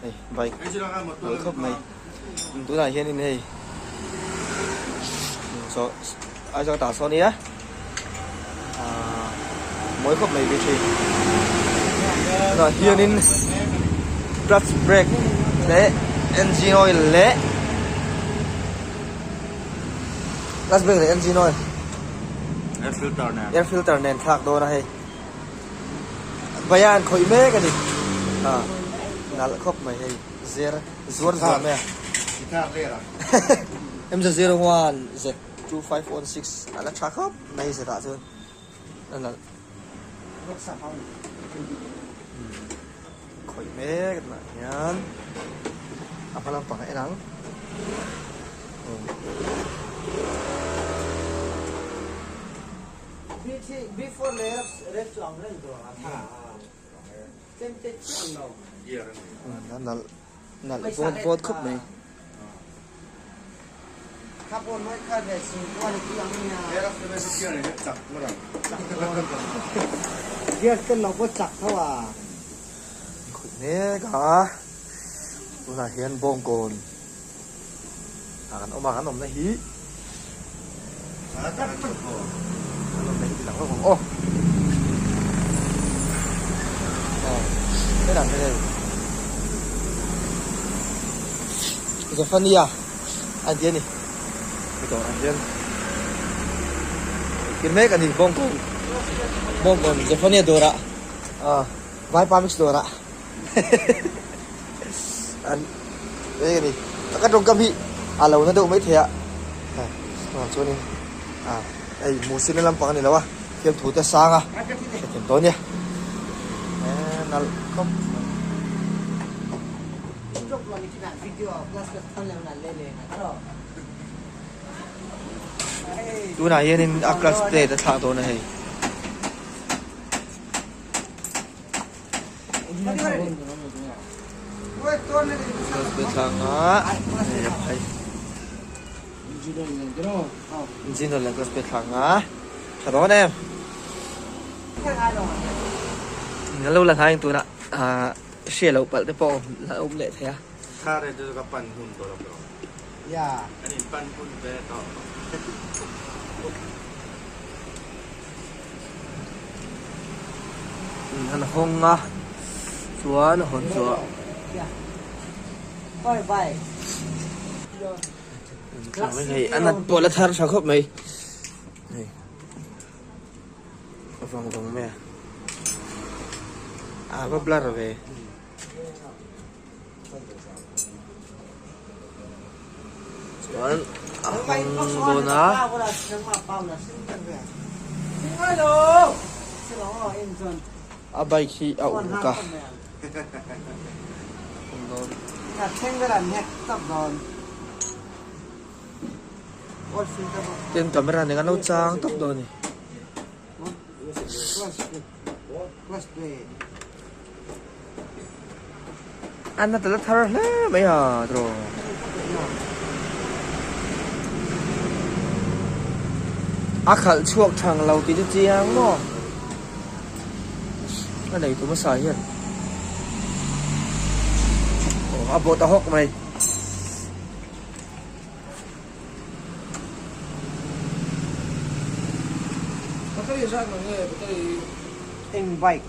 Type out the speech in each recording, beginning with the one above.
Hei bike kal khawp mai tunah hianin hei saw Aizawl tah sawn nia ahh mawi khawp mai bike hi tunah hianin clutch brake leh engine oil leh clutch brake leh engine oil air filter nen thlak dawn a hei. Bayan khawih mek a ni. A nalh khawp mai hei zer zuar zuar mai a. MZ01 Z2516 a la tha khawp mai zetah chuan a nalh. Khawih mek a tunah hian a hma lampang a en ang. A nalh nalh vawt vawt khawp mai. Khawih mek a tunah hian bawngkawn Ah kan awm a kan awmna hi kan awmna hi tilang rawk ang aw aw helah hian hei Zephania a ti a ni he dawrah hian thil mek a ni bawngkawn bawngkawn Zephania dawrah ah vaipa mix dawrah. An eng a ni ka tawngkam hi a lo na deuh mai thei a chuvang chuanin ah hei muhsin na lampang a ni lo a fiamthu te a sang a hrethiam tawh a nia eh nalh khawp mai. Tunah hianin a clutch plate a thlak dawn a hei. Tha dawn em a lo la hnai ang tunah ah hria loh palh te pawh a awm leh thei a. An hawng a chuan a hawn chu hei a nat pawh la thar tha khawp mai hei a vang vang mai a a va blur ve. Chuan a hawng dawn a. A bike hi a uk a. Tin camera nen an lo chang tawp dawn a ni. An a tala thar hle mai a tiraw. A khalh chhuak thang lo tih chu chiang maw a nei tu hmasa hian aw a bawh ta hawk mai. Eng bike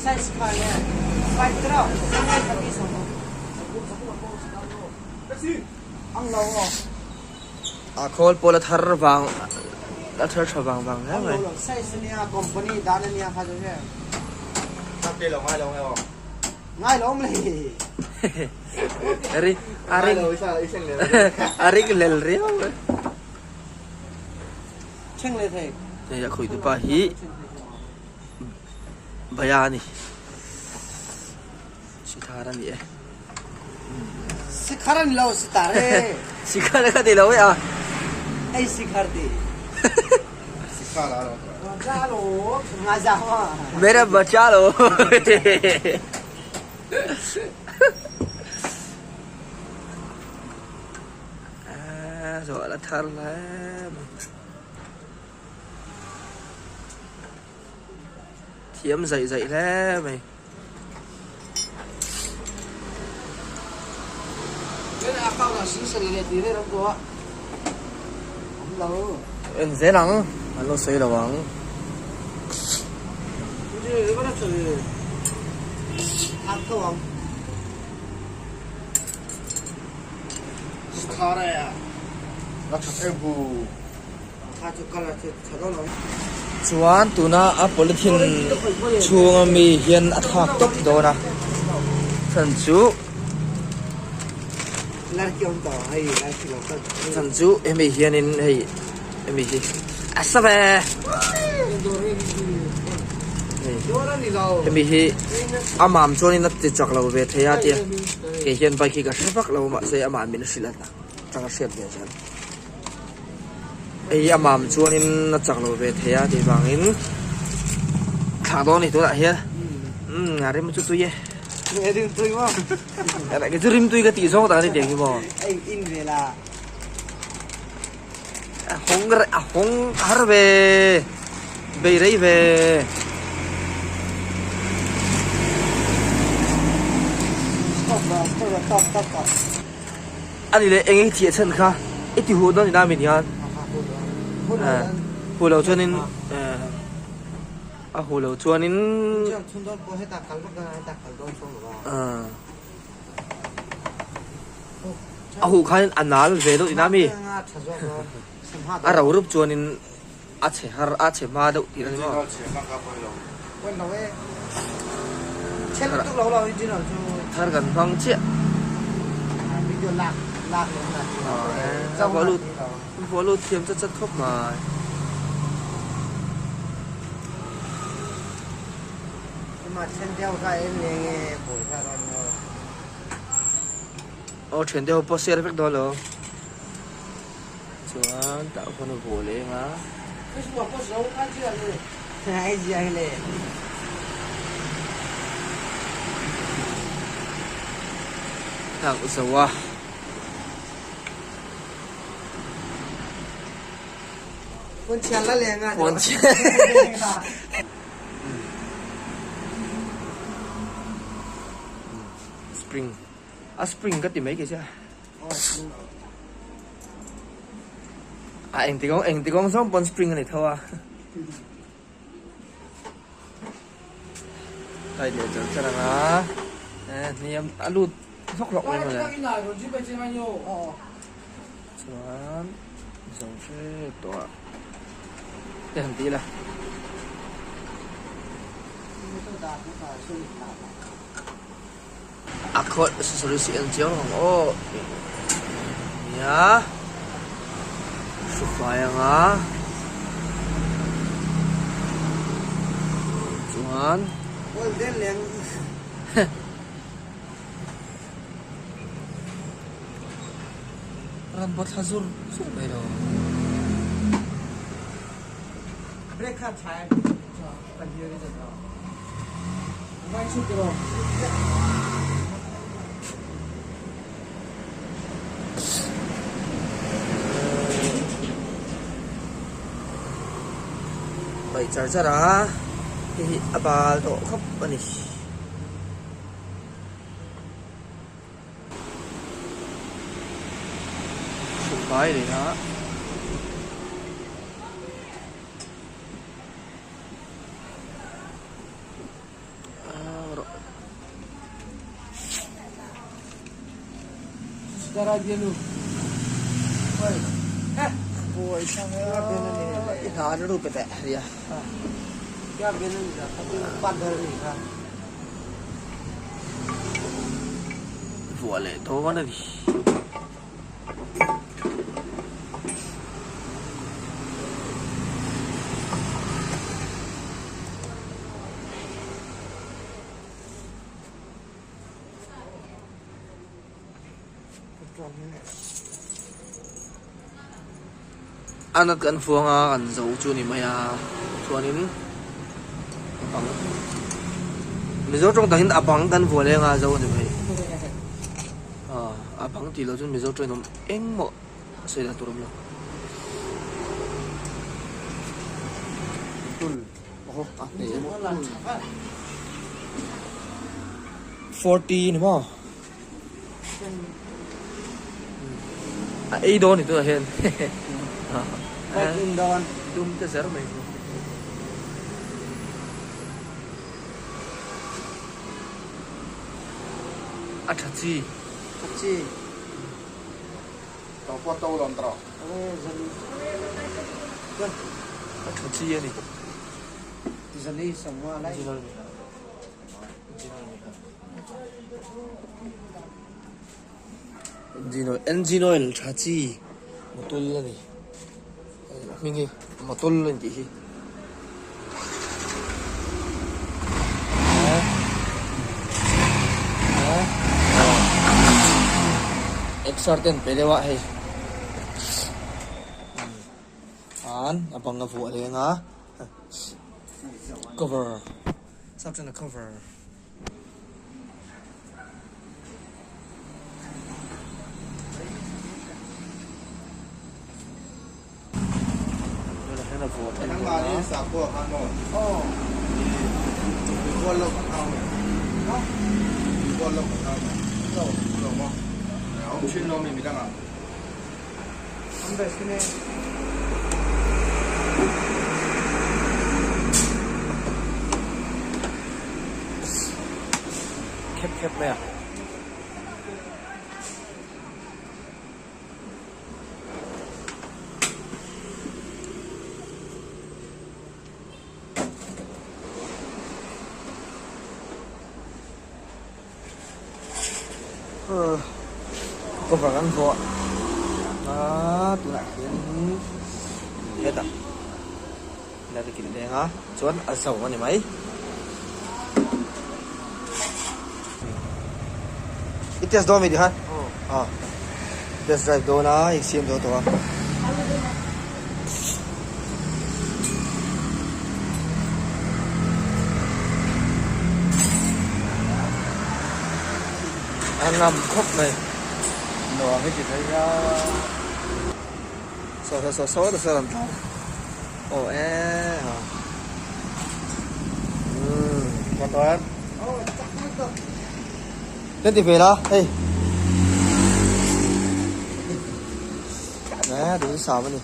size kha nge bike te reuh ang lo aw. A khawl pawl a thar vang a thar tha vang vang hle mai. Size ania company dan ania kha chu hre. Ngai lo awm le. Ari ari ari lel riau mai. Thleng le thei. Hei a khawi tupa hi Baya a ni. Sikhar a ni e. Sikhar a ni lo sitar e. Sikhar kha ti lo e a. Ei sikhar ti. Sikhar a lo. Bacha lo nga za ma. Mera bacha lo. Zawh la thar hle mai. Thiam zaih zaih hle mai. En zel ang an lo sawi lo ang. Chuan tuna a polythene chhunga mi hian a thlak tawp dawn a chhan chu chhan chu hemi hianin hei hemi hi a sa ve hemi hi a mam chuanin a ti chak lo ve thei a tia kei hian bike hi ka hre vak lo mahse amah min hrilh a tanga hriat ve zel. Hei a mam chuanin a chak lo ve thei a tih vangin thlah dawn a ni tunah hian umm a rim chu tui e rim tui maw kei chu rim tui ka tih zawng tak a ni tih ang hi maw a in in ve la a hawng a hawng har ve bei rei ve. A ni leh eng i thiah chhan kha i ti huh dawn ina min hian huh lo chuanin a huh lo chuanin a huh khan a nal ve deuh ina mi a ro rup chuanin a chhe har a chhe hma deuh tih a ni maw. Thar kan hmang chiah. Vua lut thiam chat chat khawp mai. Aw thian te ho pawh share vek dawn lo. Chuan tah khuan a vuah leh eng a. Thlak zo a. Spring a spring ka ti mai kei che. A engti kawng engti kawng zawng pawn spring a ni tho a. Tight leh char char ang a. Eh hniam a lut hlawk hlawk mai mawle. Chuan zawng hrep tawh a. Te han ti ila. A khawlh accessories hi en chiang ang aw nia hru fai anga chuan ran bawt thla zur zur mai lo. Paih char char a hei hi a bal tawh khawp a ni. Hrumpai leh a. Vuah leh dawn a ni. A nat kan fuang a kan zo chu a ni mai a chuanin a bang mizo tawng takin a bang kan vuah leng a zo a ni mai. A bang tih loh chuan Mizo train awm engmah a sawi dan tur a awm lo. 40 ni maw? A ei dawn ni tunah hian. Bike in dawn. Dum te zer mai chu. A tha chi. Tha chi. To pawh to lawm tawh. A tha chi a ni. Zali sangwa lai. Engine oil engine oil tha chi motul a ni a hming hi motul a ni tih hi exer te an pe deuh a hei an a bang a vuah leng a cover sap chuan a cover. Khep khep mai a. Cover an vuah a tunah hianin hetah la ri kilh leng a chuan a zo a ni mai. I test dawn mi ti khan aw test drive dawn a i siam dawn tawh a. A ngam khawp mai nuam hi ti thei a saw saw saw saw saw an tlan aw e ha umm Nên ti ve la hei nè đủ sao mà nè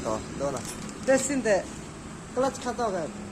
đó đó nè Testing te clutch kha to ka.